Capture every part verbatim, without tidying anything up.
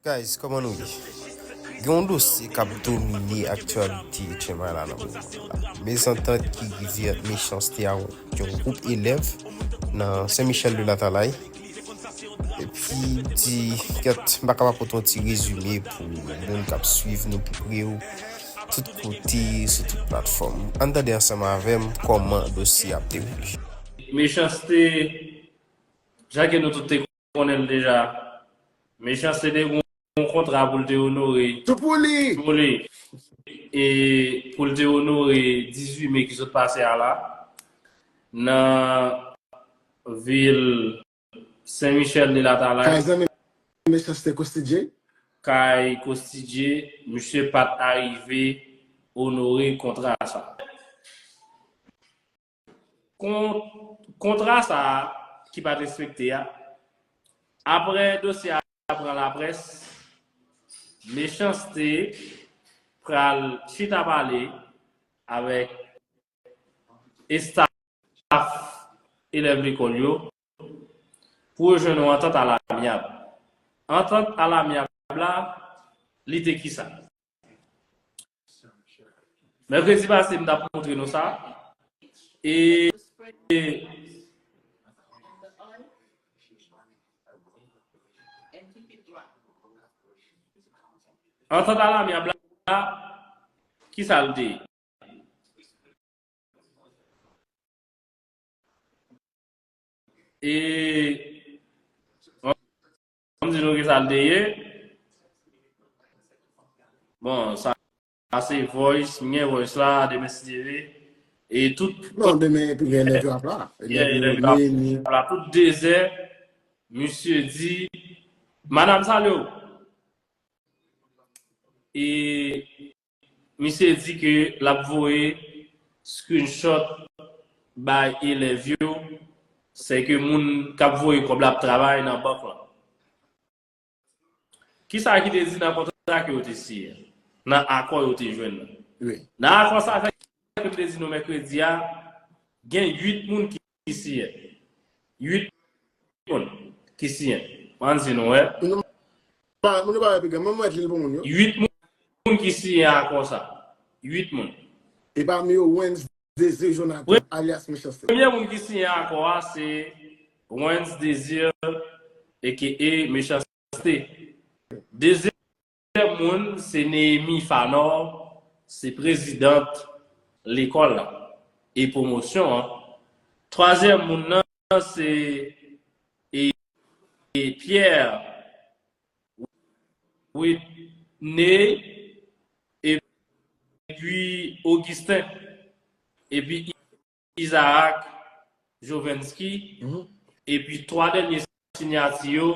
Guys, kòman nou ye? Gen yon dosye k ap domine aktyalite Tchenmay la nan moman la. Mezantant ki rive ant Mechanste a yon gwoup elèv nan Sen Michèl de Latalay. Epi di, kèt, m pa kapab pote yon ti rezime pou moun k ap swiv nou pi pre yo, tout kote, sou tout platfòm. Ann tande ansanm avè m kòman dosye a ap dewoule. Mechanste, jan ke nou tout te konnen l deja, Mechanste te gen yon kontra pou l te onore. Tout pou li! Pou li. E pou l te onore dizuit me ki sot pase a la, nan vil Sen Michèl de Latalay. Kay zanmi Mechanste Kostidye. Kay Kostidye, misye pa t arive onore kontra sa. Kon-, kontra sa a ki pa t respekte a, apre dosye a pran laprès, Mechanste pral chita pale avèk estaf elèv lekòl yo pou yo jwenn yon antant alamyab. Antant alamyab la, li te kisa? Mèkredi pase, m t ap montre nou sa. E, e antant alamyab la, kisa l te ye? E, m di nou ki sa l te ye. Bon, sa, sa se voice, m gen voice la, demen si Dye vle. E tout, non, demen epi gen elèv yo ap la. Yeah, elèv yo ap la. Tout dezè, misye di, madanm, salye w. E misye di ke l ap voye screenshot bay elèv yo, sèke moun k ap voye kòb la ap travay nan bank lan. Kisa ki te di nan kontra ke yo te siyen an? Nan akò yo te jwenn nan? Wi. Nan akò sa fèk yo te di nou mèkredi a, gen uit moun ki siyen. Uit moun ki siyen. Ann di nou, wè. Moun yo pa, moun yo pa wè piga. Mwen, mwen li pou moun yo. Uit moun ki siyen akò sa. Uit moun. E pami yo, Wens Désir Jonathan, alyas Mechanste. Premye moun ki siyen akò a, se Wens Désir, A K A Mechanste. Dezyèm moun, se Néhémie Fanor, se prezidant lekòl la e pwomosyon an. Twazyèm moun nan, se, e, e Pierre Whitney, epi Augustin, epi Isaac Jovensky, epi twa dènye sinyati yo,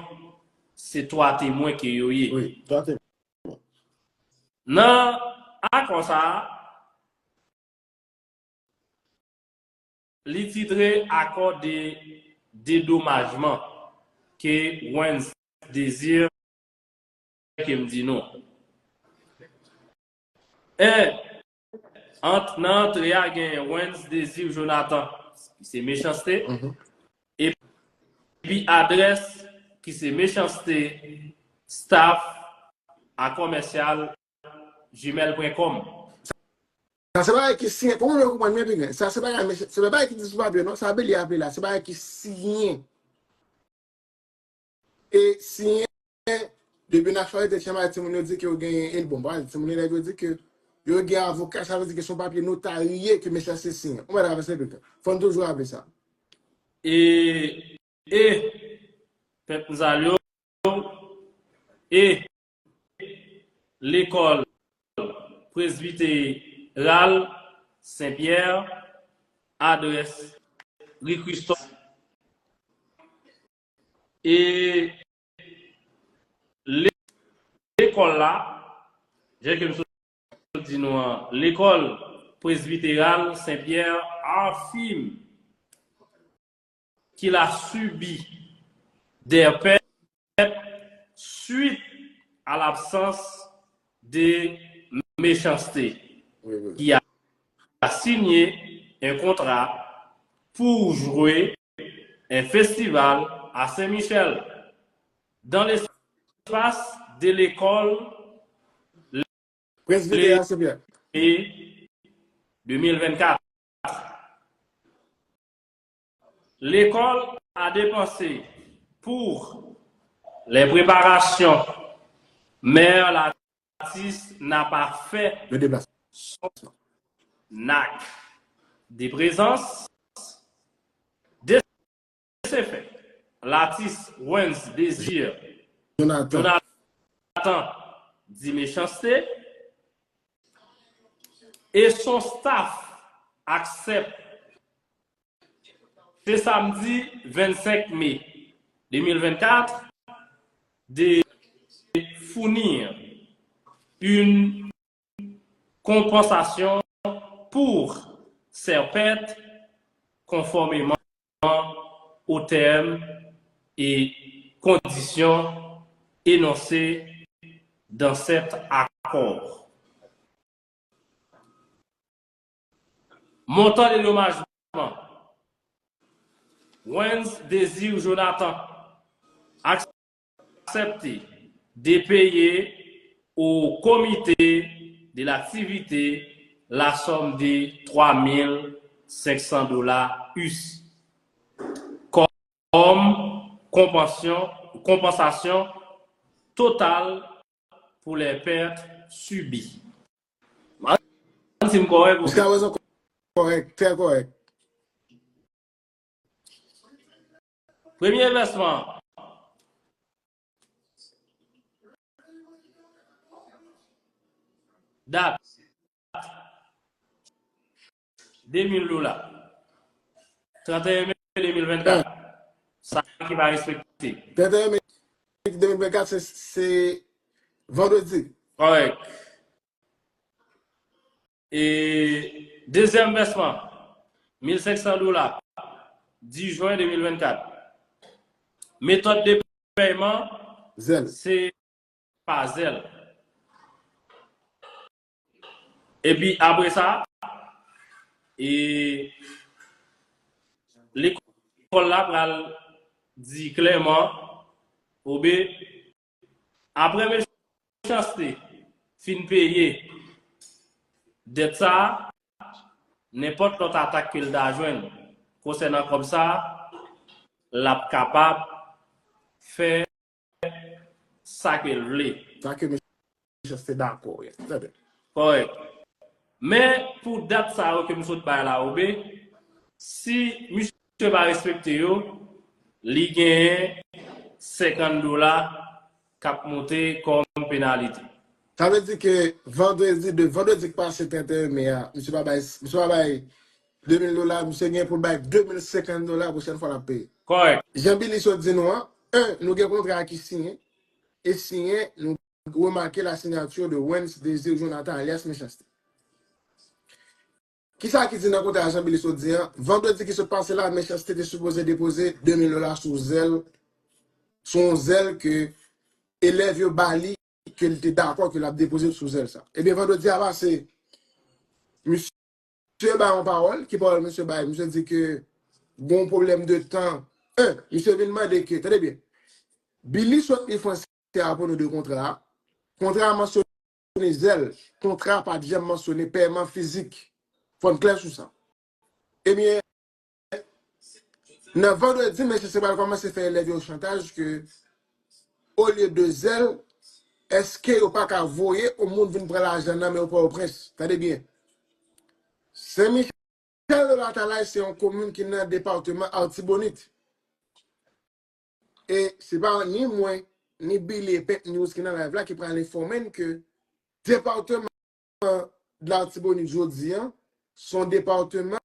se twa temwen ke yo ye. Wi, twa temwen. Nan akò sa a, li titre akò de dedomajman ke Wens Désir ke m di nou. E, ant, nan antre a, gen Wens Désir Jonathan, ki se Mechanste, epi adrès, ki se Mechanste, staff, a commercial, gmail point com. Sa se bagay ki siyen, pou moun yo konprann byen pi byen. Sa se bagay, se bagay ki di sou papye, non? Sa Beli aple la, se bagay ki siyen. E siyen, depi nan aktyalite Tchenmay, timoun yo di ke yo genyen, e bon, pa di timoun, elèv yo di ke yo gen avoka, sa vle di ke se yon papye notarye ke Mechanste siyen. Ou mèt avanse pi byen. Fò n toujou raple sa. E, e, pèp m salye w, e, lekòl Presbiteral Sen Pyè, adrès ri Kristòf. E le-, lekòl la, jan ke m sot di nou an, lekòl Presbiteral Sen Pyè afime qu'il a subi des pertes suite à l'absence de Mechanste, qui a, a signé un contrat pour jouer un festival à Saint-Michel. Dans l'espace de l'école Prens vide a, Senpyè. L'été deux mille vingt-quatre. L'école a dépensé pour les préparations, mais l'artiste n'a pas fait Le déplacement. Son acte de présence. De ce fait, l'artiste Wens Désir Jonathan. Jonathan dit méchanceté et son staff accepte ce samedi vingt-cinq mai deux mille vingt-quatre de fournir une compensation pour ces pertes conformément aux termes et conditions énoncés dans cet accord. Montant dédommagement. Wens Désir Jonathan accepté de payer au comité de l'activité la somme de trois mille cinq cents dollars U S comme compensation, compensation totale pour les pertes subies. Mwen si m kòrèk ou Jiska prezan kòrèk, trè kòrèk. Premye vèsman. Dat. De mil dola. Trannteyen me de mil vennkat. Sa ki pa respekte. Trannteyen me de mil vennkat, se, se vandredi. Kòrèk. E dezyèm vèsman, mil senk san dola, dis jen de mil vennkat. Metòd de pèyman, Zèl. Se pa Zelle. Epi apre sa, e, lekòl la pral di klèman, obe, apre Mechanste fin peye dèt sa a, nenpòt lòt atak ke l ta jwenn konsènan kòb sa a, l ap kapab fè sa ke l vle. Sa ke Mechanste dakò, yes. Tande. Kòrèk. Men pou dat sa yo ke m sot bay la, obe, si misye pa respekte yo, li genyen senkant dola k ap monte kòm penalite. Sa vle di ke vandredi, de vandredi k pase trannteyen me a, misye pa bay, misye pa bay de mil dola, misye gen pou l bay de mil senkant dola pwochèn fwa l ap peye. Kòrèk. Jan Billy sot di nou an, en, nou gen kontra a ki siyen, e siyen, nou remarquez la signature de Wens Désir Jonathan alias Mechanste. Kisa ki di nan kontra a Jan Billy sot di an? Vandredi ki sot pase la, Mechanste te sipoze depoze de mil dola sou Zelle, sou yon Zelle ke elèv yo ba li, ke li te dakò ke l ap depoze sou Zelle sa. Ebyen, vandredi a pase, misye bay yon pawòl, ki pawòl misye bay? Misye di ke gen yon pwoblèm de tan. En, misye vin mande ke, tande byen, Billy sot li franse a pou nou de kontra a. Kontra a mansyone Zelle, kontra a pa t janm mansyone pèman fizik. Fò n klè sou sa. Ebyen, nan vandredi, Mechanste pral kòmanse fè elèv yo chantaj ke, olye de Zelle, èske yo pa ka voye yon moun vin pran lajan nan men yo Pòtoprens? Tande byen. Sen Michel de Latalay se yon komin ki nan depatman Latibonit. E se pa ni mwen, ni Billy e Pink News ki nan live la ki pral enfòme n ke depatman Latibonit jodi an, se yon depatman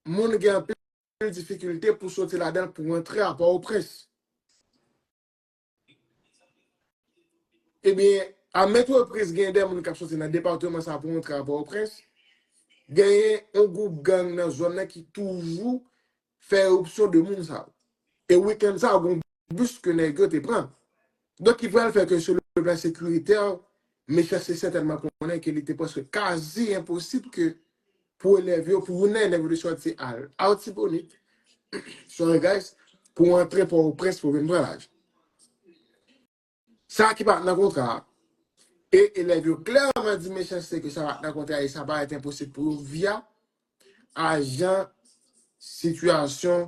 moun gen anpil difikilte pou soti ladan l pou rantre a Pòtoprens. Ebyen, a maintes reprises, gen de moun k ap soti nan depatman sa pou rantre a Pòtoprens. Genyen yon gwoup gang nan zòn nan ki toujou fè eripsyon de moun sa yo. E wikenn sa, gen yon bis ke nèg yo te pran. Donk, ki pral fè ke sou le plan sekiritè, Mechanste sètènman konnen ke li te prèske kazi enposib ke pou elèv yo, pou youn nan elèv yo te soti al Latibonit, sorry guys, pou antre Pòtoprens pou vin pran lajan. Sa ki pa t nan kontra a. E elèv yo klèman di mechanste ke sa pa t nan kontra e sa parèt enposib pou yo via a jan sitiyasyon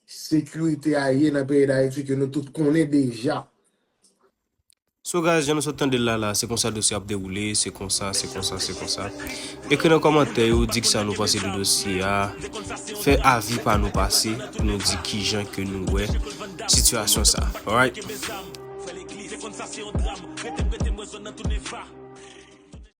sekirite a ye nan peyi Dayiti ke nou tout konnen deja. So guys, jan nou sot tande l la la, se konsa dosye ap dewoule, se konsa, se konsa, se konsa. Ekri nan kòmantè yo, di kisa nou panse de dosye a. Fè avi pa nou pase pou nou di kijan ke nou wè sitiyasyon sa. Alright?